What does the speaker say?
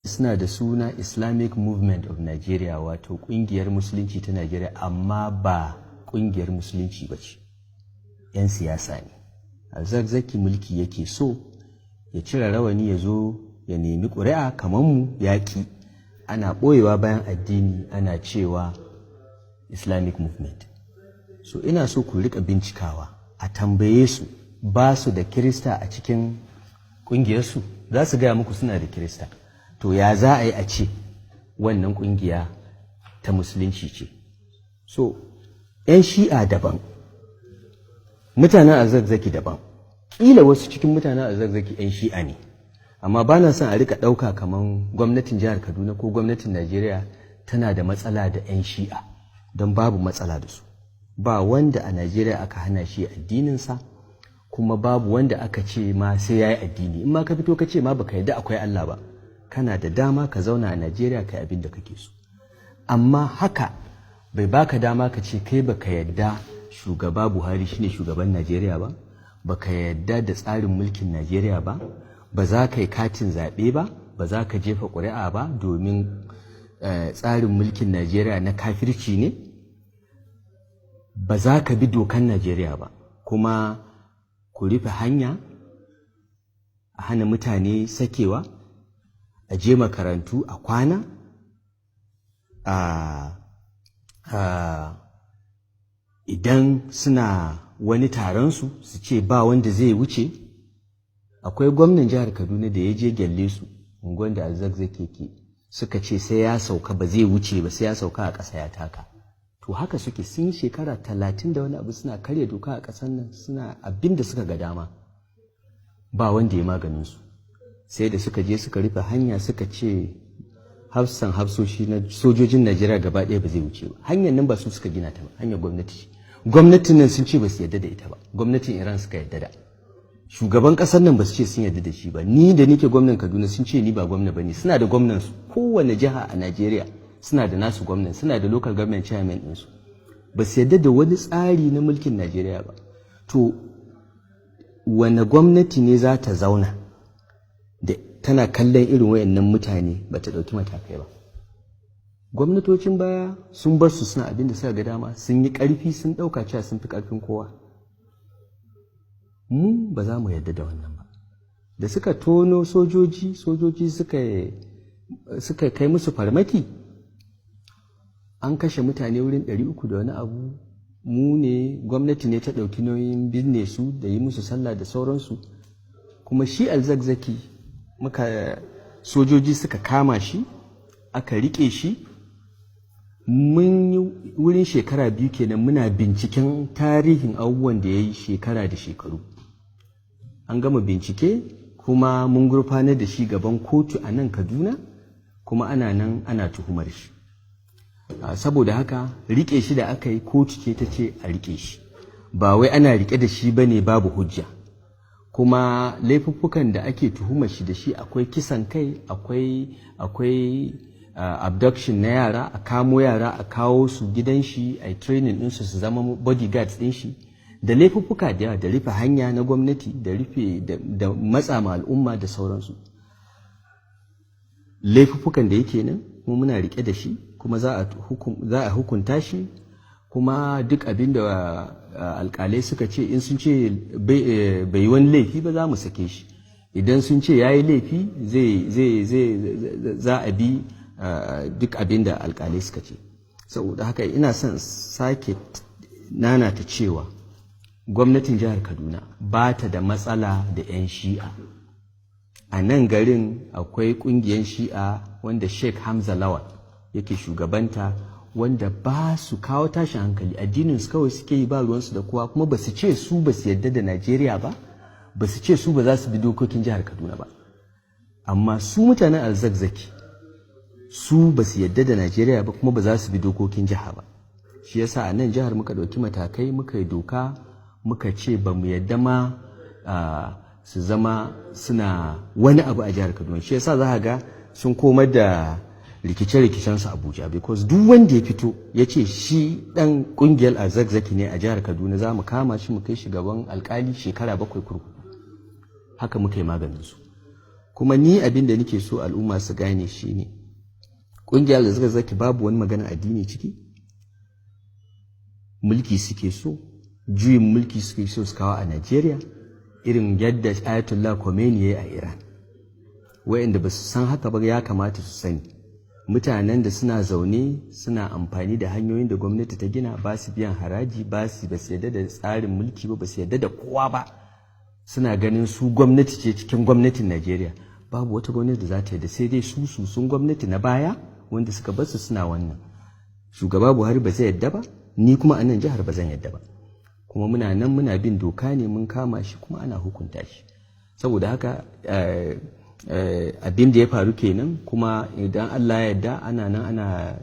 Suna da suna Islamic Movement of Nigeria, wato kungiyar Musulunci ta Nigeria, amma ba kungiyar Musulunci ba ce, 'yan siyasa ne. Alzakzaki mulki yake so ya cire rawani, ya zo ya nemi ƙuri'a kamar mu, yaƙi. Ana ɓoyewa bayan addini, ana cewa Islamic Movement. So ina so ku rika bincikawa, a tambaye su, ba su da Kirista a cikin ƙungiyarsu? Za su gaya muku suna da Kirista. To ya za a yi a ce wannan ƙungiya ta Musulunci ce? So 'yan Shi'a daban, mutanen Alzakzaki daban. Ƙila wasu cikin mutanen Alzakzaki 'yan Shi'a ne, amma ba na son a rika ɗauka kamar gwamnatin jihar Kaduna ko gwamnatin Najeriya tana da matsala da 'yan Shi'a, don babu matsala da su. Ba wanda a Najeriya aka hana shi addininsa, kuma babu wanda aka ce ma sai ya yi addini. In ma ka fito ka ce ma baka yarda akwai Allah ba, kana da dama ka zauna a Najeriya ka yi abin da kake so. Amma haka bai baka dama ka ce kai baka yarda shugaba Buhari shine shugaban Najeriya ba, baka yarda da tsarin mulkin Najeriya ba, ba za ka yi katin zaɓe ba, ba za ka jefa ƙuri'a ba, domin tsarin mulkin Najeriya na kafirci ne, ba za ka bi dokan Najeriya ba, kuma ku rufe hanya, a hana mutane sakewa, a je makarantu a kwana, a idan suna wani taron su, su ce ba wanda zai wuce. Akwai gwamnan jihar Kaduna da ya je gyalle su, unguwan da Alzakzaki ke, suka ce sai ya sauka, ba zai wuce ba sai ya sauka a ƙasa ya taka. To haka suke, sun yi shekara 30 da wani abu suna karya doka a ƙasar nan, suna abin da suka ga dama, ba wanda ya maganin su, sai da suka je suka rufe hanya, suka ce hafsan hafsoshi na sojojin Najeriya gaba ɗaya ba zai wuce ba. Hanyar nan ba su suka gina ta ba, hanyar gwamnati ce. Gwamnatin nan sun ce ba su yarda da ita ba, gwamnatin Iran suka yarda da. Shugaban ƙasar nan ba su ce sun yarda da shi ba. Ni da nike gwamnan Kaduna, sun ce ni ba gwamna ba ne. Suna da gwamnan su. Kowane jiha a Najeriya suna da nasu gwamnan, suna da local government chairman ɗinsu. Ba su yarda da wani tsari na mulkin Najeriya ba. To wane gwamnati ne za ta zauna da tana kallon irin wayannan mutane ba ta ɗauki matakai ba? Gwamnatocin baya sun bar su suna abin da suka ga dama, sun yi ƙarfi, sun ɗauka cewa sun fi ƙarfin kowa. Mu ba za mu yarda da wannan ba. Da suka tono sojoji, sojoji suka kai musu farmaki, an kashe mutane wurin 300 da wani abu. Mu ne, gwamnati ne ta ɗauki nauyin binne su da yi musu sallah da sauransu. Kuma shi Alzakzaki muka sojoji suka kama shi, aka riƙe shi. Mun yi wurin shekara 2 kenan muna binciken tarihin abubuwan da ya yi shekara da shekaru. An gama bincike, kuma mun gurfanar da shi gaban kotu a nan Kaduna, kuma ana nan ana tuhumar shi. Saboda haka riƙe shi da aka yi, kotu ce ta ce a riƙe shi, ba wai ana riƙe da shi bane babu hujja. Kuma laifuffukan da ake tuhumar shi da shi, akwai kisan kai, akwai abduction na yara, a kamo yara a kawo su gidan shi, a training ɗinsu su zama bodyguards ɗin shi, da laifuffuka da yawa, da rufe hanya na gwamnati, da rufe da matsa ma al'umma da sauransu. Laifuffukan da yake nan, kuma muna rike da shi, kuma za a hukunta shi. Kuma duk abin da alkalai suka ce, in sun ce bai yi wani laifi ba, za mu sake shi. Idan sun ce ya yi laifi, zai za a bi duk abin da alkalai suka ce. Saboda haka ina son sake nanata cewa gwamnatin jihar Kaduna ba ta da matsala da 'yan Shi'a. A nan garin akwai kungiyar Shi'a wanda Sheikh Hamza Lawal yake shugabanta, wanda ba su kawo tashin hankali. Addinin su kawai suke yi, ba ruwansu da kowa, kuma ba su ce su ba su yadda da Najeriya ba, ba su ce su ba za su bi dokokin jihar Kaduna ba. Amma su mutanen Alzakzaki, su ba su yadda da Najeriya ba, kuma ba za su bi dokokin jiha ba. Shi yasa a nan jihar muka ɗauki matakai, muka yi doka, muka ce ba mu yadda ma su zama suna wani abu a jihar Kaduna. Shi yasa za ga sun komar da rikice-rikicen su Abuja, because duk wanda ya fito ya ce shi dan kungiyar Alzakzaki ne a jihar Kaduna, za mu kama shi mu kai shi gaban alkali, shekara 7 kurkuku. Haka muka yi maganin su. Kuma ni abin da nake so al'umma su gane shine, ƙungiyar Alzakzaki babu wani magana addini ciki. Mulki suke so, juyin mulki suke so su kawo a Najeriya, irin yadda Ayatollah Khomeini ya yi a Iran. Wayanda ba su san haka ba, ya kamata su sani. Mutanen da suna zaune suna amfani da hanyoyin da gwamnati ta gina, ba su biyan haraji, ba su yadda da tsarin mulki ba, ba su yadda da kowa ba, suna ganin su gwamnati ce cikin gwamnatin Najeriya. Babu wata gwamnati da za ta yadda, sai dai su sun gwamnati na baya wanda suka basu suna wannan. Shugaba Buhari ba zai yadda ba, ni kuma a nan jihar ba zan yadda ba. Kuma muna nan muna bin doka ne, mun kama shi kuma ana hukunta shi. Saboda haka abin da ya faru kenan. Kuma idan Allah ya yarda, ana nan ana